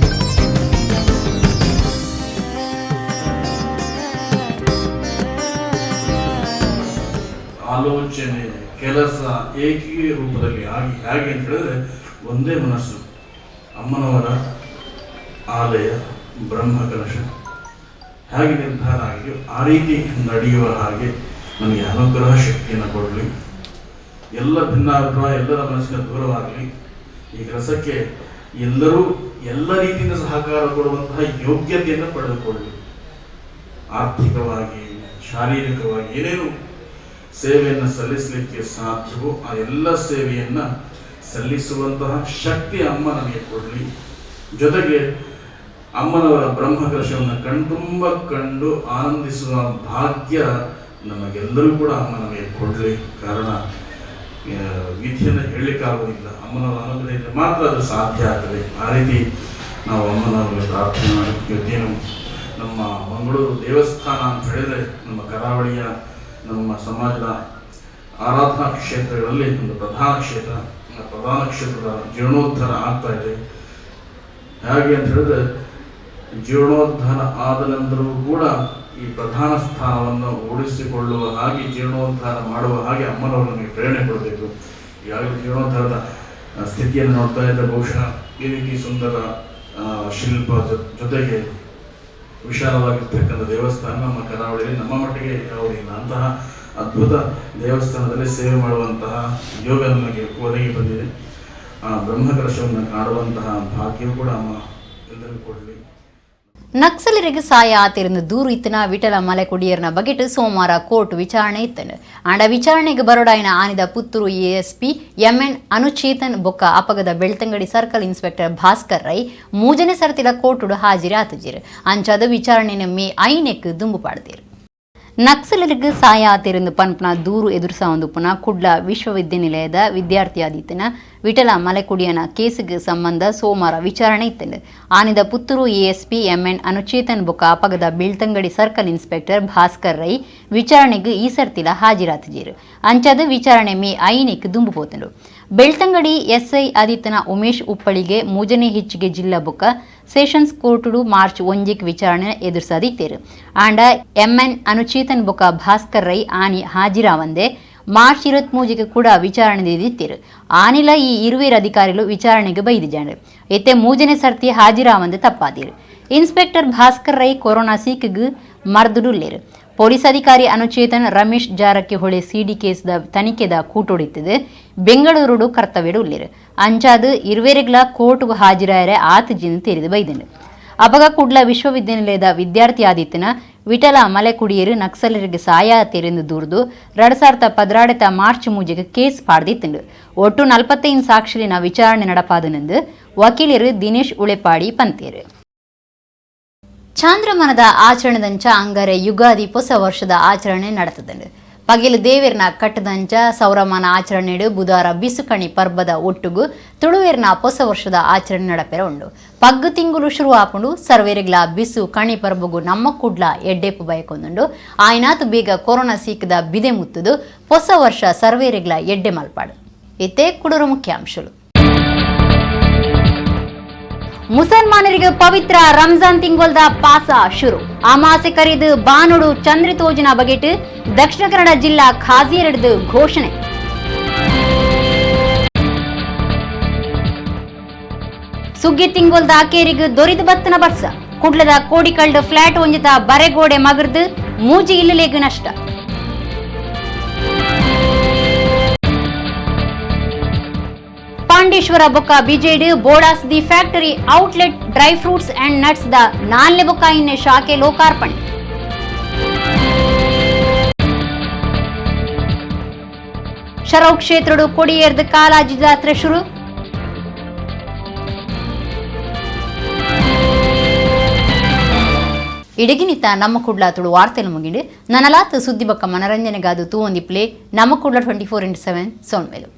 ಆಲೋಚನೆ ಕೆಲಸ ಏಕೀಯ ರೂಪದಲ್ಲಿ ಆಗಿ ಹೇಗೆ ಅಂತ ಹೇಳಿದ್ರೆ ಒಂದೇ ಮನಸ್ಸು. ಅಮ್ಮನವರ ಆಲಯ ಬ್ರಹ್ಮಕಲಶ ಹೇಗೆ ನಿರ್ಧಾರ ಆಗಿದೆಯೋ ಆ ರೀತಿ ನಡೆಯುವ ಹಾಗೆ ನಮಗೆ ಅನುಗ್ರಹ ಶಕ್ತಿಯನ್ನು ಕೊಡಲಿ. ಎಲ್ಲ ಭಿನ್ನಾಭಿಪ್ರಾಯ ಎಲ್ಲರ ಮನಸ್ಸಿನ ದೂರವಾಗಲಿ. ಈ ಕೆಲಸಕ್ಕೆ ಎಲ್ಲರೂ ಎಲ್ಲ ರೀತಿಯಿಂದ ಸಹಕಾರ ಕೊಡುವಂತಹ ಯೋಗ್ಯತೆಯನ್ನು ಪಡೆದುಕೊಳ್ಳಿ. ಆರ್ಥಿಕವಾಗಿ, ಶಾರೀರಿಕವಾಗಿ ಏನೇನು ಸೇವೆಯನ್ನು ಸಲ್ಲಿಸಲಿಕ್ಕೆ ಸಾಧ್ಯವೋ ಆ ಎಲ್ಲ ಸೇವೆಯನ್ನು ಸಲ್ಲಿಸುವಂತಹ ಶಕ್ತಿ ಅಮ್ಮ ನಮಗೆ ಕೊಡಲಿ. ಜೊತೆಗೆ ಅಮ್ಮನವರ ಬ್ರಹ್ಮಕಲಶವನ್ನು ಕಣ್ತುಂಬ ಕಂಡು ಆನಂದಿಸುವ ಭಾಗ್ಯ ನಮಗೆಲ್ಲರೂ ಕೂಡ ಅಮ್ಮ ನಮಗೆ ಕೊಡಲಿ. ಕಾರಣ ವಿಧಿಯನ್ನು ಹೇಳಲಿಕ್ಕಾಗುವುದಿಲ್ಲ, ಅಮ್ಮನವರ ಅನುಗ್ರಹದಿಂದ ಮಾತ್ರ ಅದು ಸಾಧ್ಯ ಆಗ್ತದೆ. ಆ ರೀತಿ ನಾವು ಅಮ್ಮನವರಿಗೆ ಪ್ರಾರ್ಥನೆ ಮಾಡಿ ಇವತ್ತೇನು ನಮ್ಮ ಮಂಗಳೂರು ದೇವಸ್ಥಾನ ಅಂತ ಹೇಳಿದರೆ ನಮ್ಮ ಕರಾವಳಿಯ ನಮ್ಮ ಸಮಾಜದ ಆರಾಧನಾ ಕ್ಷೇತ್ರಗಳಲ್ಲಿ ಒಂದು ಪ್ರಧಾನ ಕ್ಷೇತ್ರ. ಆ ಪ್ರಧಾನ ಕ್ಷೇತ್ರದ ಜೀರ್ಣೋದ್ಧಾರ ಆಗ್ತಾ ಇದೆ. ಹೇಗೆ ಅಂತ ಹೇಳಿದ್ರೆ, ಜೀರ್ಣೋದ್ಧಾರ ಆದ ನಂತರವೂ ಕೂಡ ಈ ಪ್ರಧಾನ ಸ್ಥಾನವನ್ನು ಉಳಿಸಿಕೊಳ್ಳುವ ಹಾಗೆ, ಜೀರ್ಣೋದ್ಧಾರ ಮಾಡುವ ಹಾಗೆ ಅಮ್ಮನವರು ನಮಗೆ ಪ್ರೇರಣೆ ಕೊಡಬೇಕು. ಈಗಾಗಲೇ ಜೀರ್ಣೋದ್ಧಾರದ ಸ್ಥಿತಿಯನ್ನು ನೋಡ್ತಾ ಇದ್ದರೆ ಬಹುಶಃ ಈ ರೀತಿ ಸುಂದರ ಶಿಲ್ಪ ಜೊತೆಗೆ ವಿಶಾಲವಾಗಿರ್ತಕ್ಕಂಥ ದೇವಸ್ಥಾನ ನಮ್ಮ ಕರಾವಳಿಯಲ್ಲಿ ನಮ್ಮ ಮಟ್ಟಿಗೆ ಯಾವುದಿಲ್ಲ. ಅಂತಹ ಅದ್ಭುತ ದೇವಸ್ಥಾನದಲ್ಲಿ ಸೇವೆ ಮಾಡುವಂತಹ ಯೋಗ ನಮಗೆ ಒದಗಿ ಬಂದಿದೆ. ಆ ಬ್ರಹ್ಮಕಲಶವನ್ನು ಕಾಣುವಂತಹ ಭಾಗ್ಯವು ಕೂಡ ಅಮ್ಮ ಎಲ್ಲರಿಗೂ ಕೊಡಲಿ. ನಕ್ಸಲರಿಗೆ ಸಾಯ ಆತಿருந்து ದೂರು ಇತ್ತನ ವಿಠಲ ಮಲೆಕುಡಿಯರ್ನ ಬಗೆಟ್ ಸೋಮವಾರ ಕೋರ್ಟ್ ವಿಚಾರಣೆ ಇತ್ತನು. ಆಂಡ ವಿಚಾರಣೆಗೆ ಬರೋಡಾಯಿನ ಆನಿದ ಪುತ್ತೂರು ಎಎಸ್ಪಿ ಎಂಎನ್ ಅನುಚೇತನ್ ಬೊಕ್ಕ ಅಪಗದ ಬೆಳ್ತಂಗಡಿ ಸರ್ಕಲ್ ಇನ್ಸ್ಪೆಕ್ಟರ್ ಭಾಸ್ಕರ್ ರೈ ಮೂಜನೆ ಸರ್ತಿಲ ಕೋರ್ಟುಡು ಹಾಜಿರಿ ಆತುಜಿರು. ಅಂಚಾದ ವಿಚಾರಣೆನ ಮೇ 5ಕ್ಕೆ ದುಂಬು ಪಾಡ್ದಿರು. ನಕ್ಸಲರಿಗೆ ಸಾಯ ಆತಿருந்து ಪನ್ಪನ ದೂರು ಎದುರಿಸಾವಂದುಪ್ಪುನ ಕುಡ್ಲ ವಿಶ್ವವಿದ್ಯಾನಿಲಯದ ವಿದ್ಯಾರ್ಥಿಯಾದಿತ್ತನ ವಿಠಲ ಮಲೆಕುಡಿಯನ ಕೇಸಿಗೆ ಸಂಬಂಧ ಸೋಮವಾರ ವಿಚಾರಣೆ ಇತ್ತಂಡು. ಆನಿದ ಪುತ್ತೂರು ಎಎಸ್ಪಿ ಎಂಎನ್ ಅನುಚೇತನ್ ಬೊಕ್ಕ ಅಪಗದ ಬೆಳ್ತಂಗಡಿ ಸರ್ಕಲ್ ಇನ್ಸ್ಪೆಕ್ಟರ್ ಭಾಸ್ಕರ್ ರೈ ವಿಚಾರಣೆಗೆ ಈ ಸರ್ತಿಲ ಹಾಜಿರಾತುಜೀರು. ಅಂಚಾದ ವಿಚಾರಣೆ ಮೇ 5ಕ್ಕೆ ದುಂಬು ಪೋತಂಡು. ಬೆಳ್ತಂಗಡಿ ಎಸ್ಐ ಆದಿತ್ತನ ಉಮೇಶ್ ಉಪ್ಪಳಿಗೆ ಮೂಜನೆ ಹೆಚ್ಚಿಗೆ ಜಿಲ್ಲಾ ಬೊಕ್ಕ ಸೆಷನ್ಸ್ ಕೋರ್ಟುಡು ಮಾರ್ಚ್ 1ಕ್ಕೆ ವಿಚಾರಣೆ ಎದುರಿಸಾದಿತ್ತೇರು. ಆಂಡ ಎಂಎನ್ ಅನುಚೇತನ್ ಬೊಕ್ಕ ಭಾಸ್ಕರ್ ರೈ ಆನಿ ಹಾಜಿರಾವಂದೆ ಮಾರ್ಚ್ 23ಕ್ಕೆ ಕೂಡ ವಿಚಾರಣೆ ದಿತ್ತಿರು. ಆನಿಲ ಈ ಇರುವೇರು ಅಧಿಕಾರಿಗಳು ವಿಚಾರಣೆಗೆ ಬೈದಿಜಾಂಡು. ಎತ್ತೆ ಮೂಜನೆ ಸರ್ತಿ ಹಾಜಿರಾವಂದೆ ತಪ್ಪಾದಿರು. ಇನ್ಸ್ಪೆಕ್ಟರ್ ಭಾಸ್ಕರ್ ರೈ ಕೊರೋನಾ ಸೀಕಿಗೆ ಮರ್ದುಡುಲ್ಲೇರು. ಪೊಲೀಸ್ ಅಧಿಕಾರಿ ಅನುಚೇತನ್ ರಮೇಶ್ ಜಾರಕಿಹೊಳಿ ಸಿಡಿ ಕೇಸ್ದ ತನಿಖೆದ ಕೂಟೊಡಿತ್ತದೆ ಬೆಂಗಳೂರುಡು ಕರ್ತವ್ಯಡು ಉಲ್ಲೇರು. ಅಂಚಾದ ಇರುವೇರಿಗ್ಲ ಕೋರ್ಟ್ಗೂ ಹಾಜಿರಾಯರೆ ಆತಜಿನ ತೆರೆದು ಬೈದನು. ಅಪಗ ಕುಡ್ಲ ವಿಶ್ವವಿದ್ಯಾನಿಲಯದ ವಿದ್ಯಾರ್ಥಿ ಆದಿತ್ತನ ವಿಠಲ ಮಲೆಕುಡಿಯರು ನಕ್ಸಲರಿಗೆ ಸಾಯ ತೆರೆಂದು ದೂರ್ದು 2012 ಮಾರ್ಚ್ 3ಗೆ ಕೇಸ್ ಪಾಡ್ದಿತ್ತಂಡು. ಒಟ್ಟು 45 ಸಾಕ್ಷಿಲಿನ ವಿಚಾರಣೆ ನಡಪಾದನೆಂದು ವಕೀಲರು ದಿನೇಶ್ ಉಳೆಪಾಡಿ ಪಂತೇರು. ಚಾಂದ್ರಮಾನದ ಆಚರಣೆದಂಚ ಅಂಗಾರೆ ಯುಗಾದಿ ಹೊಸ ವರ್ಷದ ಆಚರಣೆ ನಡೆತದಂಡು. ಪಗಿಲು ದೇವಿರ್ನ ಕಟ್ಟದಂಚ ಸೌರಮಾನ ಆಚರಣೆಡು ಬುಧವಾರ ಬಿಸುಕಣಿ ಪರ್ಬದ ಒಟ್ಟುಗು ತುಳುವೇರ್ನ ಹೊಸ ವರ್ಷದ ಆಚರಣೆ ನಡಪೆರ ಉಂಡು. ಪಗ್ಗು ತಿಂಗುಲು ಶುರು ಆಪುಂಡು. ಸರ್ವೇರಿಗ್ಲ ಬಿಸು ಕಣಿ ಪರ್ಬಗು ನಮ್ಮ ಕುಡ್ಲ ಎಡ್ಡೆಪ್ಪು ಬಯಕೊಂದುಂಡು. ಆಯ್ನಾತು ಬೇಗ ಕೊರೋನಾ ಸೀಕದ ಬಿದೆ ಮುತ್ತುದು ಹೊಸ ವರ್ಷ ಸರ್ವೇರಿಗ್ಲ ಎಡ್ಡೆ ಮಲ್ಪಾಡು. ಇತ್ತೆ ಕುಡೂರು ಮುಖ್ಯಾಂಶಗಳು. ಮುಸಲ್ಮಾನರಿಗೆ ಪವಿತ್ರ ರಂಜಾನ್ ತಿಂಗೊಲ್ದ ಪಾಸ ಶುರು. ಅಮಾಸೆ ಕರಿದು ಬಾನುಡು ಚಂದ್ರತೋಜನ ಬಗೆಟ್ ದಕ್ಷಿಣ ಕನ್ನಡ ಜಿಲ್ಲಾ ಖಾಜಿಯರೆಡ್ದು ಘೋಷಣೆ. ಸುಗ್ಗಿ ತಿಂಗೊಲ್ದ ಅಕೇರಿಗೆ ದೊರಿದು ಬತ್ತನ ಬರ್ಸ. ಕುಡ್ಲದ ಕೋಡಿಕಲ್ಡ್ ಫ್ಲಾಟ್ ಒಂಜಿತ ಬರೆಗೋಡೆ ಮಗರ್ದು ಮೂಜಿ ಇಲ್ಲಲೇಗು ನಷ್ಟ. ಪಾಂಡೇಶ್ವರ ಬೊಕ್ಕ ಬಿಜೆಡ್ ಬೋಡಾಸ್ the factory outlet dry fruits and nuts the ನಾಲ್ನೆ ಬೊಕ್ಕ ಶಾಖೆ ಲೋಕಾರ್ಪಣೆ. ಶರವ್ ಕ್ಷೇತ್ರಡು ಕೊಡಿಯೇರ್ದ ಕಾಲಾಜಿ ಜಾತ್ರೆ ಶುರು. ಇಡಗಿನಿತ ನಮ್ಮ ಕುಡ್ಲ ತುಳು ವಾರ್ತೆಲು ಮುಗಿಂಡು. ನನಲಾತ್ ಸುದ್ದಿ ಬೊಕ್ಕ ಮನರಂಜನೆಗಾದು ತೂವೊಂದಿಪ್ಲೆ ನಮ್ಮ ಕುಡ್ಲ 24x7 ಸೋನ್ಮೇಲು.